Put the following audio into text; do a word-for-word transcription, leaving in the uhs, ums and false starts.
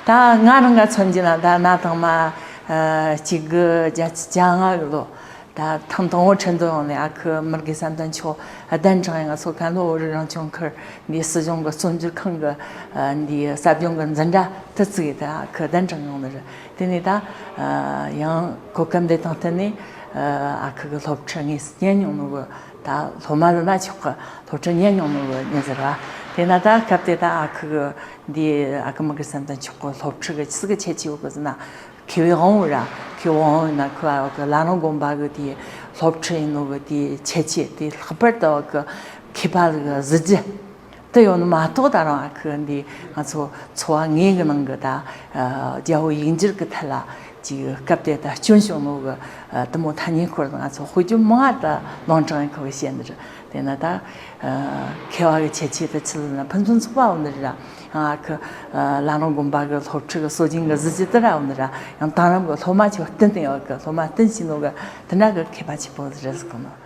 ད་ང་རང་ག་མཚོན་གྱི་ན། ད་ན་ཐང་མ་ཨ་གཅིག་དགུ་བརྒྱད་ཅུ་གྱ་ལྔ་གི་ལོ། ད་ཐེངས་དང་པོ་ཁྲིན་ཏུའུ་ཡོང་ནས་ཨ་ཁུ་མི་དགེ་བསམ་གཏན་མཆོག་གདན་དྲངས། ཡང་ང་ཚོ་ཀན་ལྷོ་བོད་རིགས་རང་སྐྱོང་ཁུལ་འདི་སྲིད་གཞུང་གི་རྩོམ་སྒྱུར་ཁང་གི་ཨ་འདི་ཟབ་སྦྱོང་གི་འཛིན་གྲྭ་དུ་བཙུགས། ད་ཨ་ཁུ་གདན་དྲངས་ཡོང་ནི་རེད། དེ་ནས་ད་ཨ་ཡང་གོ་སྐབས་འདི་དང་བསྟུན་ནས་ཨ་ཨ་ཁུ་གི་སློབ་ཁྲིད་ངས་ཉན་མྱོང་ནོ་གི། ད་སློབ་མ་ལ་ན་ཆོག་གི། སློབ་ཁྲིད་ཉན་མྱོང་ནོ་གི་ཡིན་ཟེར་བ། དེ་ན་ད་སྐབས་དེ་ད་ཨ་ཁུ་གི་འདི་ཨ་ཁུ་མི་དགེ་བསམ་གཏན་མཆོག་གི་སློབ་ཁྲིད་གི་ཆི་ཟིག་གི་ཁྱད་ཆོས་ཡོད་གི་ཟེར་ན། མཁས་པའི་དབང་པོ་ར། མཁས་པའི་དབང་པོ་ཡིན་ན་ཁོ་ཨ་གི་བླ་རུང་དགོན་པ་གི་དེ་སློབ་ཁྲིད་ཡིན་ནོ་གི་དེ་ཁྱད་ཆོས་དེ་ལྷག་པར་དུ་ཨ་གི་མཁས་པ་ལ་གི་གཟི་བརྗིད་དེ་ཡོད་ནི་མ་གཏོགས། ད་རུང་ཨ་ཁུ་འདི་ང་ཚོ་འཚོ་བ་དངོས་གི་ནང་གི་ད་ཨ་རྒྱལ་པོ་ཡིག་འགྱུར་གི་ཐད་ལ་ཅིག་སྐབས་དེ་ད་སྐྱོན་བྱུང་ནོ་གི་ཨ་དེ་མོ་ཐ་སྙད་སྐོར་ང་ཚོ་དཔེ་རྒྱུན་མང་ང་ད་ལུང་དྲངས་ཁོ་གི་བཤད་ནི་རེད། དེ་ན་ད་ཨ་མཁས་པ་གི་ཁྱད་ཆོས་དེ་ཆི་ཟེར་ན་ཕུན་སུམ་ཚོགས་པ་ཡོད་ནི་རེད། ཡང་ཨ་ཁུ་ཨ་བླ་རུང་དགོན་པ་གི་སློབ་ཁྲིད་གི་སྲོལ་རྒྱུན་གི་གཟི་བརྗིད་དེ་ར་ཡོད་ནི་ར། ཡང་དེང་རབས་གི་སློབ་མ་ཆོ་བསྟུན་ཏེ་ཡོད་གི། སློབ་མ་བསྟུན་བྱས་ནོ་གི་དེ་འདྲ་གི་མཁས་པ་ཆེ་པོ་ཟིག་རེད་ཟེར་གི་ནོ།